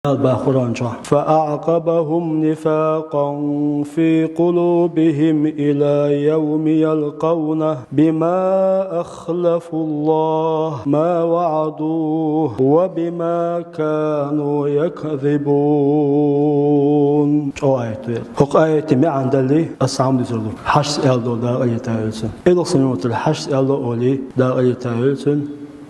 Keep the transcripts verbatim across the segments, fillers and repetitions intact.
Дала боху Къуръан чохь: فأعقبهم نفاقا في قلوبهم إلى يوم يلقونه بما أخلفوا الله ما وعدوه وبما كانوا يكذبون. ЧӀогӀа аят ву. ХӀокху аятан маьӀна далале, аса хьан дуьйцур ду? Хьажас аьлла долу Дала къинхетта йойла цунна. Элхасанна юкъа тера хьажас аьлла олий, Дала къинхетта йойла цунна.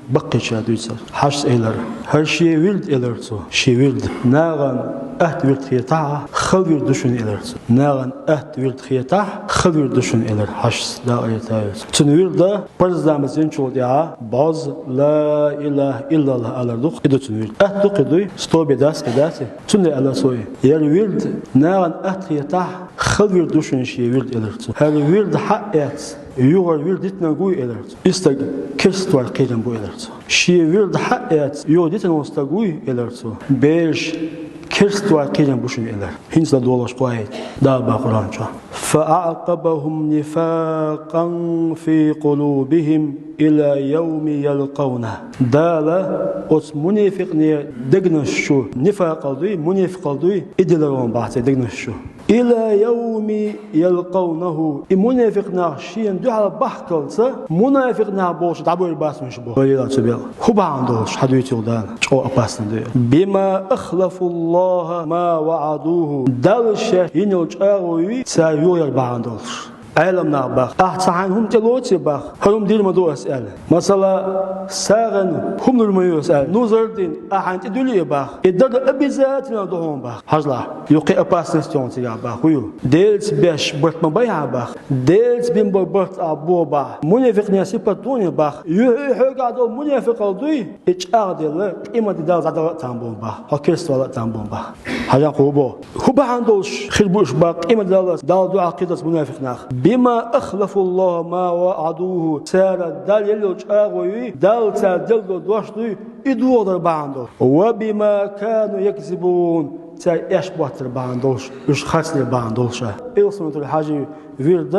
Баккхийчара дуьйцура. Хьажас элира. ХӀара шен вирд элира цо. Шен вирд. Нахана атта вирд хетахь, хала вирд ду шуна элира цо. Нахана атта вирд хетахь, хала вирд ду шуна элира хьажас, Дала къинхетта йойла цунна. Цуьнан вирд парз ламаз динчул тӀаьхьа бӀозза ла илахӀа иллаллахӀ алар ду-кх, и ду цуьнан вирд. Атта ду-кх и, дуй, сто бен дац, и дац и. Цундела аьлла цо и. ХӀара вирд нахана атта хетахь, хала вирд ду шуна шен вирд элира цо. ХӀара вирд хьаэцна, юха вирд дитинарг вуй элира цо. И стаг керста вар кхерам бу элира цо. Шен вирд хьаэцна, юха дитина волу стаг вуй элира цо. Бераш керста вар кхерам бу шуна элира. ХӀинца ладогӀалаш кху аят, Дала боху Къуръан чохь: فأعقبهم نفاقا في قلوبهم إلى يوم يلقونه. Дала оцу мунафикъийн дегнаш чу, нифакъал дуй, мунафикъал дуй, и дилар ван бахьа церан дегнаш чу. إلى يوم يلقونه. И мунафикъ нах шена дуьхьал бахкалца, мунафикъ нах болуш дӀабойр бац уьш боху. Валлахьи, цу бел. ХӀун бахьана долуш хьан дуьйцу Дала? ЧӀогӀа опасный ду. بما أخلفوا الله ما وعدوه. Далла шаьш йина йолу чӀагӀо юй, цара юхаяр бахьана долуш. Ӏеламнаха боху: «Ахь цхьа хьайна хӀума тӀелоций, боху, хӀара хӀума дийр ма ду ас», — аьлла. Масала, сагӀина хӀума лур ма ю ас аьлла, нузар дина, ахь хьайна тӀедуьллий, боху, и дар обязательно ду хьуна, боху. Хьажал, юха кхин опасность йогӀу цигахь, боху, хӀун ю? Делаца беш барт ма бай хьан, боху. Делаца бина болу барт ахь бо, боху. Мунафикъийн сипат ду хьуна, боху. Юха и хьоьгахь долу мунафикъал дуй, и чӀагӀделла, къематде Далла дӀадала а там бу, боху. Хьо керста вала а там бу, боху. Хьажал, кху боху. ХӀун бахьана долуш хир бу уьш, боху, къематде Далла дуьхьал кхидолу мунафикъ нах? بما أخلفوا الله ما وعدوه. Цара Далла елла йолу чӀагӀо юй, Далла цара делла долу дош дуй, и дохадар бахьана долуш. وبما كانوا يكذبون. Цара эшна боттар бахьана долуш, уьш харцлер бахьана долуш а. Элхасанна юкъа тера хьажи вирд,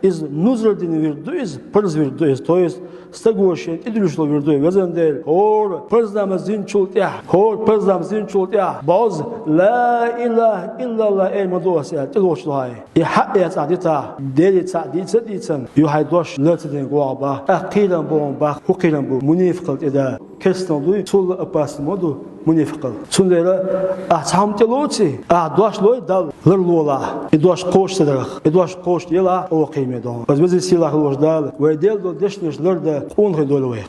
иза нузар дина вирд ду иза, парз вирд ду иза, то есть стага шена тӀедуьллуш долу вирд ду иза, везан Дела. ХӀора парз ламаз динчул тӀаьхьа, хӀора парз ламаз динчул тӀаьхьа бӀозза ла илахӀа иллаллахӀ эр ма ду ас аьлла, тӀелоцуш ду хьайн. И хьаэцна ахь дитахь, Деле цхьаъ дийца а дийцина, юха хьайн дош лар ца дина гӀо ахь, боху, ахь кхерам бу хьуна, боху, хӀун кхерам бу, мунафикъал тӀе да. Керстанал дуй, цул а опасный ма ду мунафикъал. Цундела ахь цхьа хӀума тӀелоций, ахь дош лой Далла, ларлолахь. И дош кхочуш ца дарх, и дош кхочушделахь, оха кхераме ду хьуна. Аса везачу сийлахь волчу Дала вай делла долу дешнаш лардан къонахий дойла вайх.